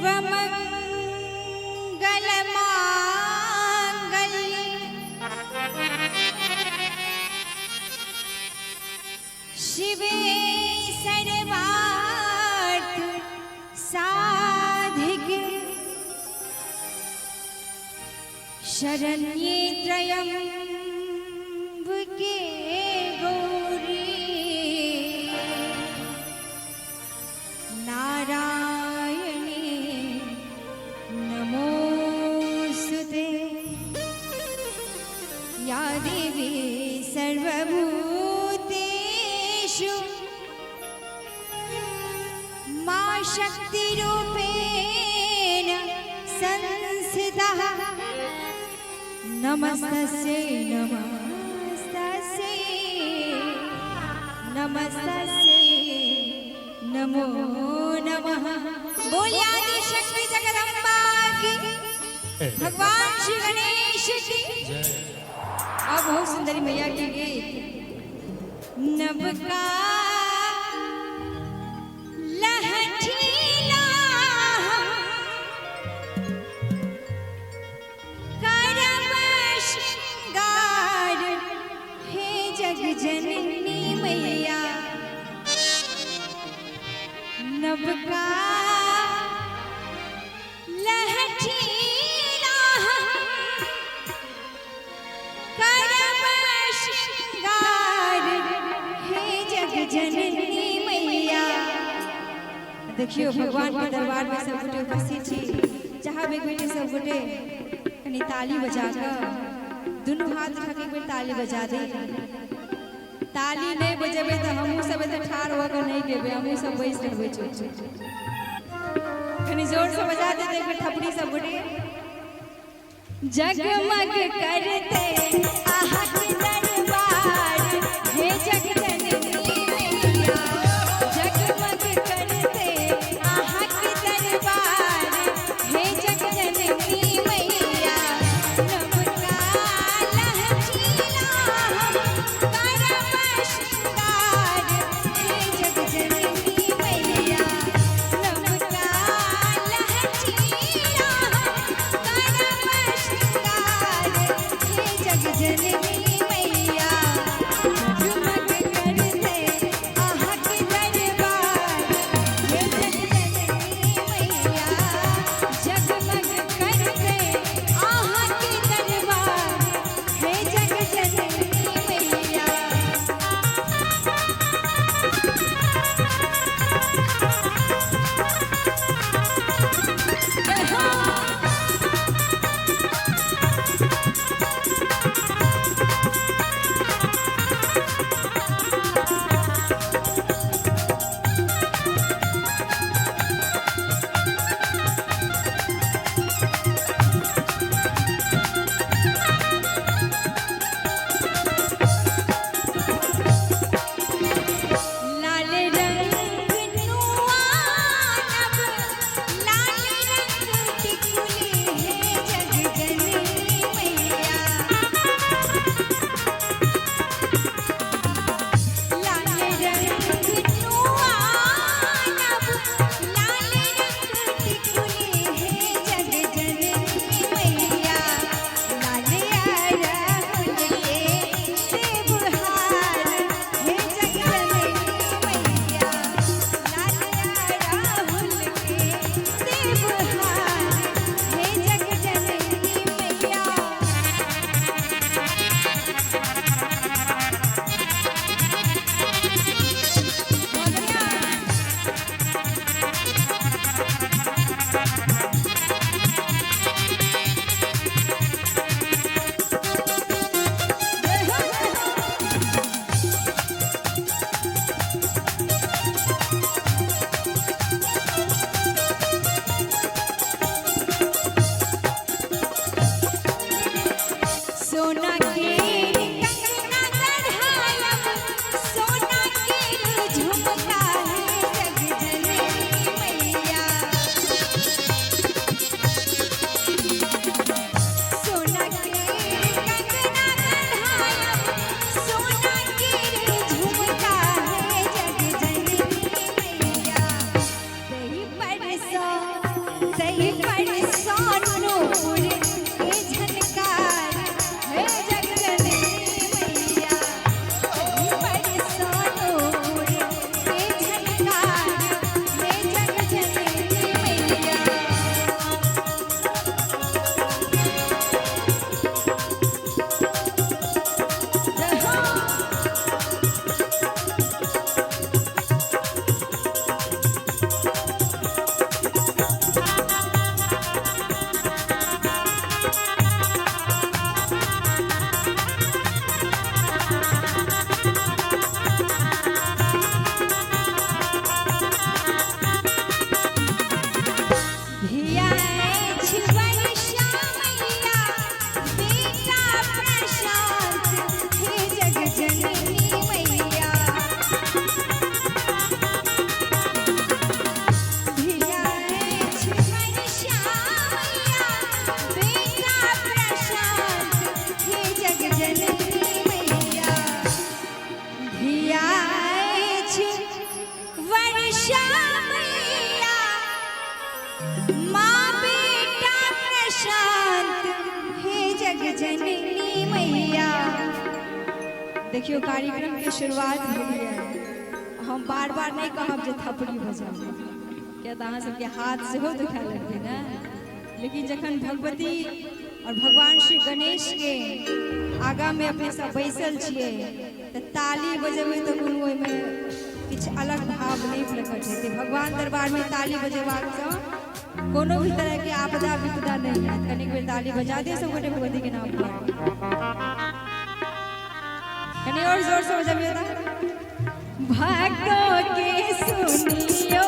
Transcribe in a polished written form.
सर्वमङ्गलमाङ्गल्ये शिवे सर्वार्थ साधिके शरण्ये त्र्यम्बके गौरी नारायणी नमोस्तुते। या देवी सर्वभूतेषु मा शक्तिरूपेण संस्थितः। नमस्तस्यै नमस्तस्यै नमस्तस्यै नमो नमः। बोलिए आदि शक्ति जगदम्बा की, भगवान श्री गणेश की। अब बहुत सुंदरी मैया के गीत। नबका लहठीला हम करब श्रृंगार हे जग जननी मैया। नबका लहठीला हम करब श्रृंगार हे जग जननी मैया। देखियो, भगवान के दरबार में सब गोटे उपस्थित छी। चाहब एक बेर सब गोटे कनि ताली बजा कऽ, दुनू हाथ उठा के एक बेर ताली बजा दे। ताली नहि बजेबै तऽ हमहूँ सब एतऽ ठाढ़ भऽ कऽ नहि गेबै, हमहूँ सब बैस रहबै चुप। कनि जोर से बजा देते एक बेर थपड़ी सब गोटे। जगमग करते अहाँके दरबार हे जग जननी मैया। जगमग करते अहाँके दरबार हे जग जननी मैया। नबका लहठीला हम करब श्रृंगार हे जग जननी मैया। नबका लहठीला हम करब श्रृंगार हे जग जननी मैया। जगमग करते अहाँके दरबार हे जग जननी मैया। जगमग करते अहाँके दरबार हे जग जननी मैया। जय हो। लाल रंग नुआनब, लाल रंग टिकुली हे जग जननी मैया। लाल रंग नुआनब, लाल रंग टिकुली हे जग जननी मैया। लाल अड़हुल के देवहार हे जग जननी मैया। लाल अड़हुल के देवहार हे जग जननी मैया। सोना के कंगना गढ़ायब, सोना के झुमका हे जग जननी मैया। सोना के कंगना गढ़ायब, सोना के झुमका हे जग जननी मैया। दही पर सो तई पर सोनूपुर के झनकार हे जगजननी मैया। तई पर सोनूपुर के झनकार हे जगजननी मैया। जय हो। धिया अछि वर्षा मैया, बेटा प्रशांत, हे जगजननी मैया। धिया अछि वर्षा मैया, बेटा प्रशांत, हे जगजननी मैया। धिया अछि वर्षा मैया, माँ बेटा प्रशांत, हे जगजननी मैया। देखियो कार्यक्रम के शुरुआत भेल है। हम बार बार नहीं कहब जे थपड़ी बजाउ, किया तऽ अहाँ सबके हाथ सेहो दुखाए लगतै ने। लेकिन जखन भगवती और भगवान श्री गणेश के आगाँमे अपने सब बैसल छियै तऽ ताली बजेबै तऽ कोनो ओहिमे किछु अलग भाव नहि प्रकट हेतै। भगवान दरबारमे ताली बजेबाकसँ कोनो भी तरहके आपदा विपदा नहि हैत। कनिक बेर ताली बजा दियौ सब गोटे भगवती के नाम पर। कनि और जोर से बजाबियौ तऽ। भक्तों के सुनियो।